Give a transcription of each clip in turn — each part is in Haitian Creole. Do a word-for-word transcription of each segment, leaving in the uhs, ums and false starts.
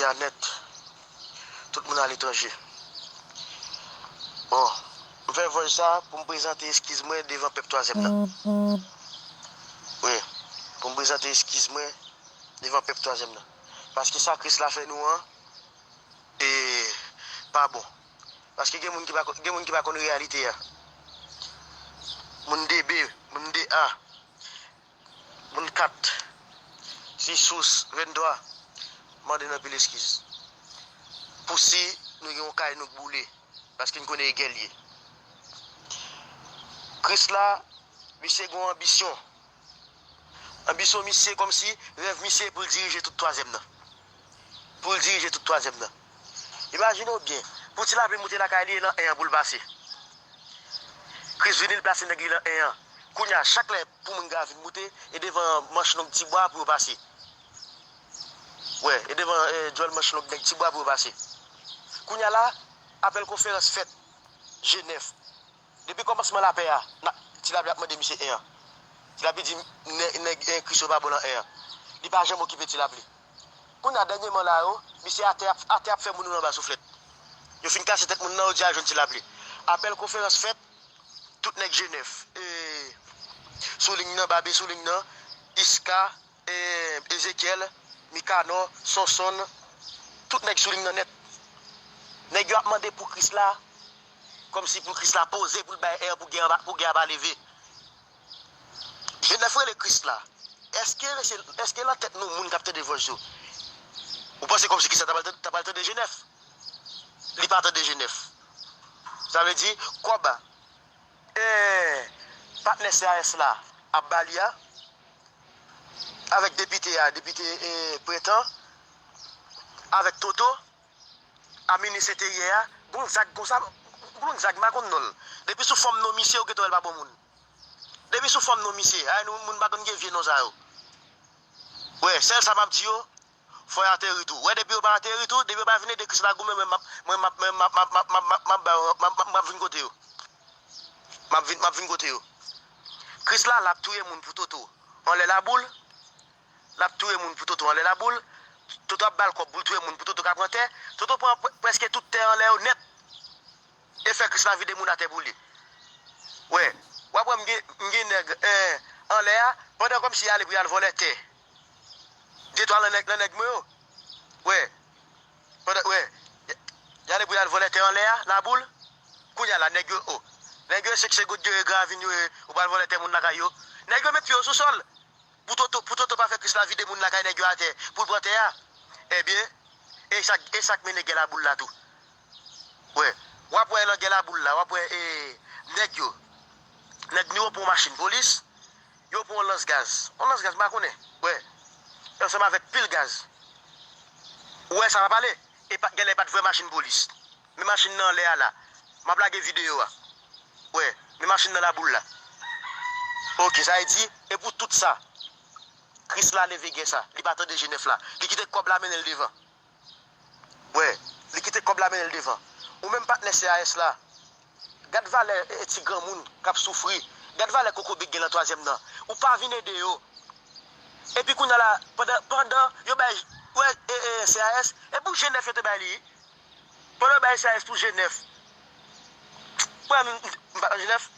a nèt. Tout moun aletranje. Bon, m fè vòj sa pou m prezante eskiz mwen devan pèp twazyèm nan. Wi, pou m prezante eskiz mwen devan pèp twazyèm nan. Paske sa Kris la fè nou an, e pa bon. Paske gen moun ki pa, gen moun ki pa konn reyalite a. Moun de B, moun de A, moun kat, sis, sous, venntwa, mande n anpil eskiz. Pou si nou gen yon kay nou k boule, paske n konnen e gè l ye. Kris la, misye gen yon anbisyon. Anbisyon misye kòmsi rèv misye pou l dirije tout twazyèm nan. Pou l dirije tout twazyèm nan. Imajine w byen, pou Ti Lapli moute lakay li e nan en an pou l pase. Kris vini, l plase nèg li nan en an. Kounye a, chak lè pou moun gra vin moute, e devan manch long Tibwa pou yo pase. Wè, e devan eh, djòl manch long nèg Tibwa pou yo pase. Kounye a la, apèl konferans fèt, Jenèf. Depi kòmansman lapè a, n ap, Ti Lapli ap mande misye en an. Ti Lapli di nè- nèg en Kris yo pa bon nan en an. Li pa janm okipe Ti Lapli. Kounye a dènyèman la yo, misye atè ap, atè ap fè moun yo anba souflèt. Yo fin kase tèt moun nan, yo di al jwenn Ti Lapli. Apèl konferans fèt, tout nèg Jenèf, e, sou liy nan, Babe sou liy nan, Iska, e, Ezekyèl, Mikanò, Sonsonn, tout nèg sou liy nan nèt. Nèg yo ap mande pou Kris la, kòmsi pou Kris la poze, pou l bay èr, pou gè a pa, pou gè a pa leve. Jenèf rele Kris la. Èske, èske nan tèt nou moun k ap tande vòs yo, ou panse kòmsi Kris la ta pral, ta pral tande Jenèf? Li pa tande Jenèf. Sa vle di, kòb, eh, patnè C A S la ap ba li a, avèk depite a, depite, eh, Prentan, avèk Toto, a minis enteryè a, gon zag konsa, gon zag m pa konn non l. Depi sou fòm non misye, ou gentan wè l pa bon moun. Depi sou fòm non misye, ay nou moun pa konn gen vye non sa yo. Wè, sèl sa m ap di yo, fò y ateri tou. Wè, depi yo pa ateri tou, depi yo pa vin ede Kris la goumen, mwen m ap, mwen m ap, mwen m ap, m ap, m ap, m ap, m ap, m ap, m ap, m ap, m ap vin kote yo. M ap vin, m ap vin kote yo. Kris la, l ap touye moun pou Toto. Anlè laboul, l ap touye moun pou Toto anlè laboul. Toto ap ba l kòb pou l touye moun pou Toto ka pran tè. Toto pran pre- prèske tout tè anlè yo nèt. E fè Kris la vide moun atè pou li. Wè, w ap wè m gen, m gen nèg, eh, anlè a, pandan kòmsi y ale pou y al vòlè tè. Detwa nan nèg, nan nèg mwen yo. Wè, pandan, wè, y, y ale pou y al vòlè tè anlè a, laboul. Kounye a la, nèg yo, o. Nèg yo, se, se goud yo ye, gravin yo ye, ou pral vòlè tè moun lakay yo. Nèg yo met pye yo sou sòl. Pou Toto, pou Toto pa fè Kris la vide moun lakay nèg yo atè, pou l pran tè a. Ebyen, e sa, e sa k mennen gè laboul la tou. Wè, w ap wè nan gè laboul la, w ap wè, e, nèg yo. Nèg nou yo pran machin polis, yo pran lans gaz. Yon lans gaz, m pa konnen. Wè, ansanm avèk pil gaz. Ou wè sa m ap pale? E pa, genlè pa t vrè machin polis. Men machin nan anlè a la. M ap lage videyo a. Wè, men machin nan laboul la. Oke, sa vle di, e pou tout sa, Kris la leve gè sa. Li pa tande Jenèf la. Li kite kòb la mennen l devan. Wè, li kite kòb la mennen l devan. Ou menm patnè C A S la, gad valè, e, ti granmoun k ap soufri. Gad valè kokobe k gen nan twazyèm nan. Ou pa vin ede yo. Epi kounye a la, pandan, pandan yo bay, wè, e, e, C A S, e pou Jenèf yo te bay li. Pandan yo bay C A S pou Jenèf. Wè, m, m pa nan Jenèf.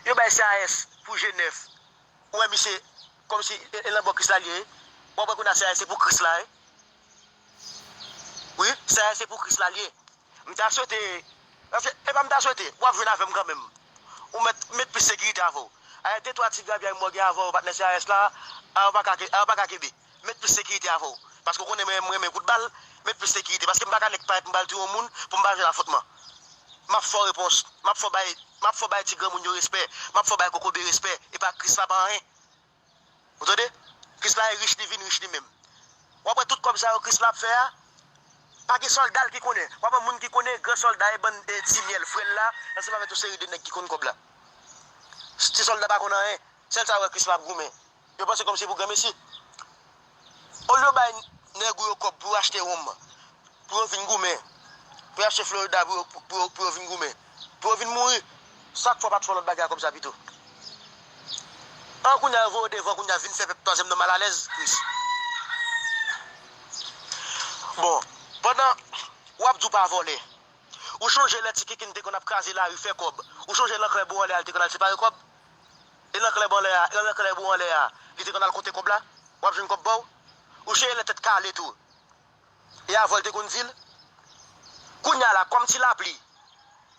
Yo bay C A S pou Jenèf. Ou wè misye, kòmsi e, e nan bò Kris la l ye. W ap wè kounye a C A S se pou Kris la, wi. Wi, C A S se pou Kris la l ye. M ta swete, paske, e pa m ta swete, w ap jwenn avè m kanmenm. Ou mèt met plis sekirite avè w. Ay, de twa ti grabyay m wè gen avè w, patnè C A S la, a, w pa ka ke- a, w pa ka kenbe. Met plis sekirite avè w. Paske w konnen mwen, mwen renmen kout bal, met plis sekirite. Paske m pa ka nèk parèt m pral touye yon moun pou m pa jwenn afwontman. M ap fè w repons, m ap fè w bay, m ap fè w bay ti granmoun yo respè, m ap fè w bay kokobe respè, e pa Kris la pa anyen. Ou tande? Kris la e rich, li vin rich li menm. W ap wè tout kòb sa yo Kris la ap fè a, pa gen sòlda l ki konnen. W ap wè moun ki konnen, gran sòlda e bann e ti myèl frè l la, ansanm avèk yon seri de nèg ki konn kòb la. Ti sòlda pa konn anyen. Sèl sa w wè Kris la ap goumen. Yo panse kòmsi pou granmesi. Olye yo bay nèg ou yo kòb pou yo achte wonm, pou yo vin goumen, pou yo achte Florida pou yo, pou, pou yo, pou yo vin goumen, pou yo vin mouri. Sak fè w pa t fè lòt bagay a kòb sa pito. An kounye a yo voye w devan, kounye a vin fè pèp twazyèm nan malalèz, Kris. Bon, pandan w ap di w pa vòlè, ou chonje lè Ti Kinkin te konn ap kraze lari fè kòb, ou chonje Lanklè Bò Anlè a li te konn al separe kòb? E Lanklè Bò Anlè a, e Lanklè Bò Anlè a, li te konn al konte kòb la? W ap jwenn kòb ba w? Ou chonje lè Tèt Kale tou? E avè w li te konn di l? Kounye a la, kòm Ti Lapli,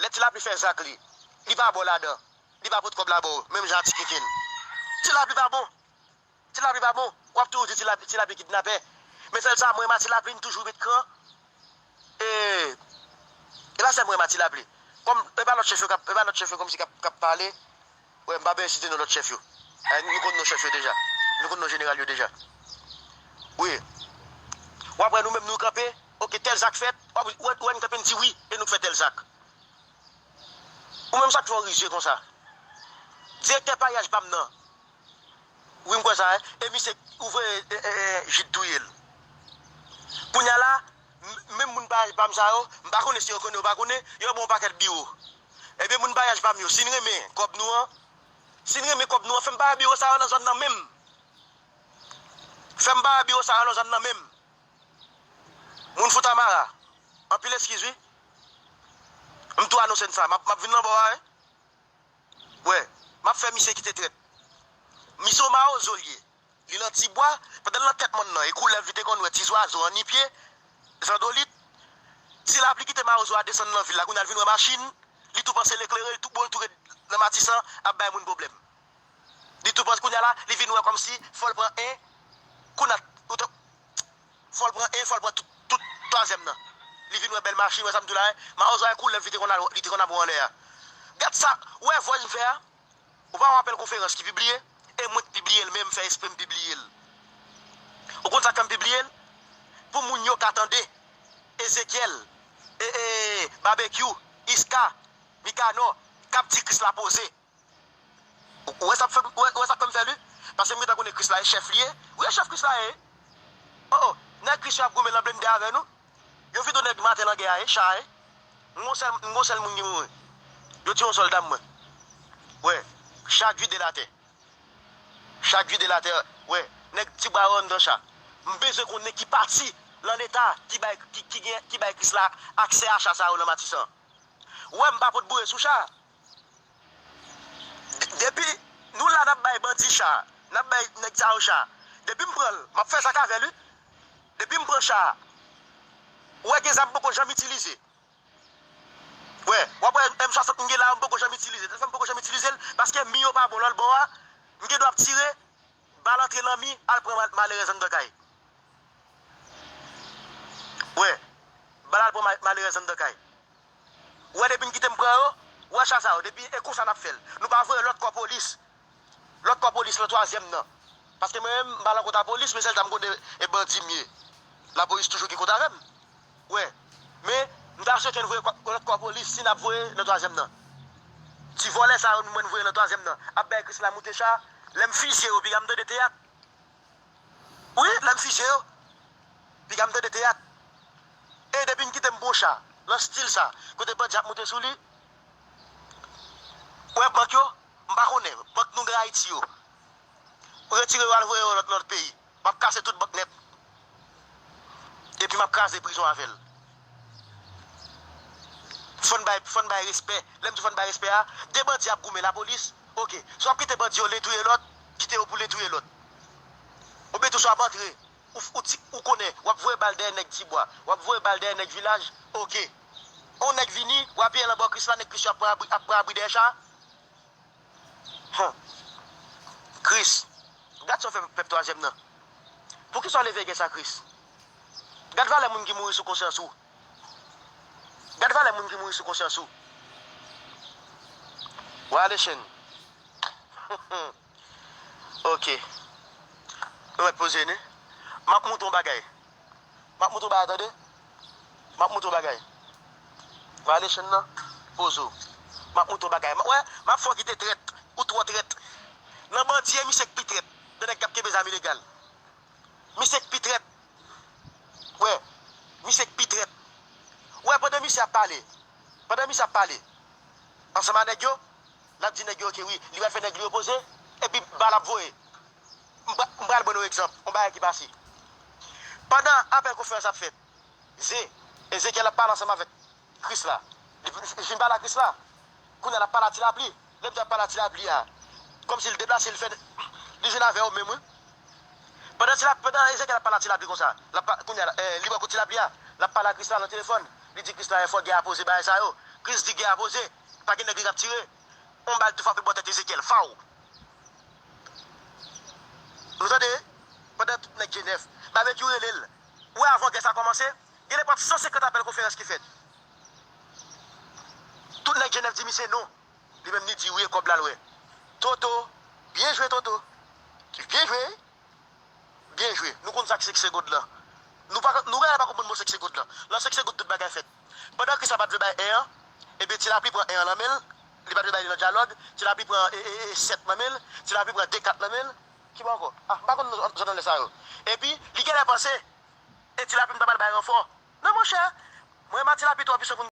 lè Ti Lapli fè zak li, li pa ba w ladan, li pa pot kòb la ba w, menm jan a Ti Kinkin. Ti Lapli pa bon. Ti Lapli pa bon. W ap toujou di Ti Lapli, Ti Lapli kidnapè. Men sèl sa, mwen, ma Ti Lapli, m toujou met kran. E, e pa sèl mwen, ma Ti Lapli. Kòm, e pa lòt chèf yo k ap, e pa lòt chèf yo kòmsi k ap, k ap pale. Wè, m pa bezwen site non lòt chèf yo. Eh, nou konn non chèf yo deja. Nou konn non jeneral yo deja. Wi. W ap wè nou menm nou kanpe. Oke, tèl zak fèt. W ap wè, wè nou kanpe, n di wi, e nou k fè tèl zak. Ou menm sa k fè w rizye konsa? Direktè paryaj pa m nan. Wi, m kwè sa, wi. E misye ouvre, e, e, e, Jid touye l. Kounye a la, m- menm moun paryaj pa m sa yo, m pa konnen si yo konnen ou pa konnen, yo ba w yon pakèt biwo. Ebyen, moun paryaj pa m yo, si n renmen kòb nou an, si n renmen kòb nou an, fè m bay biwo sa yo nan zòn nan menm. Fè m bay biwo sa yo nan zòn nan menm. Moun Fontamara, anpil eskiz, wi. M tou anonse n sa, m ap, m ap vin nan bò a, wi. Wè, m ap fè misye kite trèt. Misye yon mawozo l ye. Li nan Tibwa, pandan l nan tèt mòn nan, e koulèv li te konn wè, ti zwazo, annipye, zandolit. Ti Lapli kite mawozo a desann nan vil la, kounye a l vin wè machin, li tou panse l eklere, li tou bon, l tou ret nan Matisan ap bay moun pwoblèm. Li tou panse, kounye a la, li vin wè kòmsi fò l pran en kounat, ou te- fò l pran en, fò l pran tout, tout twazyèm nan. Li vin wè bèl machin, wè sa m di w la, wi. Mawozo a koulèv li te konn al, li te konn ap wè anlè a. Gad sa, ou wè vòy m fè a? Ou pa wè apèl konferans ki pibliye? E mwen k pibliye l, men m fè espre m pibliye l. Ou konn sa k fè m pibliye l? Pou moun yo ka tande Ezekyèl, e, e, Babekyou, Iska, Mikanò, k ap di Kris la poze. Ou wè sa k fè m, ou wè, ou wè sa k fè m fè l, wi? Paske m gentan konnen Kris la e chèf li ye. Wi, e chèf Kris la ye. O, o, nèg Kris yo ap goumen nan blende avè nou. Yo vide nèg maten nan gè a, e cha, e. M gon sèl, m gon sèl moun ki mouri. Yo tiye yon sòlda m, mwen. Wè, cha k vide l atè. Cha k vide l atè, wè. Nèg Tibwa yo anndan cha. M bezwen konnen ki pati nan Leta ki bay, ki, ki gen, ki bay Kris la aksè a cha sa yo nan Matisan. Wè, m pa pot boure sou cha. De- Depi nou la n ap bay bandi cha, n ap bay nèg sa yo cha. Depi m pran l, m ap fè zak avè l, wi. Depi m pran cha, ou wè gen zam m poko janm itilize. Wè, w ap wè M swasant m gen la, m poko janm itilize. Tèl fè m poko janm itilize l, paske mi yo pa bon lòt bò a, m gen dwa ap tire, bal antre nan mi, al pran mal- malerèz anndan kay. Wè, bal al pran ma- malerèz anndan kay. Ou wè depi n kite m pran yo, ou wè cha sa yo, depi e konsa n ap fè l. Nou pa voye lòt kò polis. Lòt kò polis nan twazyèm nan. Paske mwen menm, m pa nan kont a polis, men sèl sa m konnen e bandi m ye. Lapolis toujou gen kont avè m. Wè. Men, m ta swete n voye kò- lòt kò polis, si n ap voye nan twazyèm nan. Ti vòlè sa yo, nou mwen voye nan twazyèm nan. Ap bay Kris la moute cha, lè m fizye yo, piga m tande teyat. Wi, lè m fizye yo, piga m tande teyat. E depi n kite m pran yon cha, nan stil sa, kote bandi ap moute sou li, ou wè bank yo, m pa konnen, bank nou gen Ayiti yo. Ou retire yo al voye yo lòt, lòt peyi. M ap kase tout bank nèt. Epi m ap kraze prizon avè l. Fò n bay, fò n bay respè. Lè m di fò n bay respè a, de bandi ap goumen lapolis. Oke. Si w ap kite bandi yo len touye lòt, kite yo pou len touye lòt. Oubyen tou si w ap antre, ou, ou, ti- ou konnen, w ap voye bal dèyè nèg Tibwa, w ap voye bal dèyè nèg vilaj, oke. On nèg vini, w apiye l anba Kris la, nèg Kris yo ap pran abri, ap pran abri dèyè cha. Hum. Kris. Gad sa w fè pèp twazyèm nan. Poukisa w leve gè sa, Kris? Gad valè moun ki mouri sou konsyans ou. Gad valè moun ki mouri sou konsyans ou. Wale Chen. Oke. Nou mèt poze, ne? M ap montre yon bagay. M ap montre w bagay, tande. M ap montre w bagay. Wale Chen nan, poze w. M ap montre w bagay. M- Wè, m ap fè w kite trèt. Ou twò trèt. Nan bandi, e misye k pi trèt. De nèg k ap kenbe zam ilegal. Misye k pi trèt. Wè, misye k pi trèt. Wè, pandan misye ap pale, pandan misye ap pale ansanm a nèg yo, l ap di nèg yo, oke, wi, li pral fè nèg li yo poze, epi bal ap voye. M pra- m pral ban nou egzanp, yon bagay ki pase. Pandan apèl konferans ap fèt, Ze, Ezekyèl ap pale ansanm avèk Kris la. Li, li fin pale a Kris la. Kounye a l ap pale a Ti Lapli. Lè m di ap pale a Ti Lapli a, kòmsi l deplase, l fè, li jwenn avè yo menm, wi. Pandan Ti Lapli, pandan Ezekyèl ap pale a Ti Lapli konsa, l ap pa-, kounye a, eh, li bò kote Ti Lapli a, l ap pale a Kris la nan telefòn. Li di Kris la, enfò, gè a poze, bagay sa yo. Kris di gè a poze. Pa gen nèg li k ap tire. On bal tou frape bò tèt Ezekyèl. Faw! Nou tande? Pandan tout nèg Jenèf, Babekyou rele l. Ou wè avan gè sa kòmanse, gen nenpòt san senkant apèl konferans ki fèt. Tout nèg Jenèf di misye non. Li menm li di wi e kòb la l wè. Toto, byen jwe Toto. Byen jwe. Byen jwe. Nou konn sa k se k se God lan. Nou pa, nou genlè pa konprann mo se k se God lan. Nan se k se God tout bagay fèt. Pandan Kris la pa t vle bay en an, ebyen Ti Lapli pran en an nan men l, li pa t vle bay li nan dyalòg, Ti Lapli pran e, e, e, sèt nan men l, Ti Lapli pran de kat nan men l, ki bò ankò? Ah, m pa konn zòn anlè sa yo. Epi, li genlè panse, e Ti Lapli m ta pral bay ranfò. Non, monchè, mwen renmen Ti Lapli twò plis pou m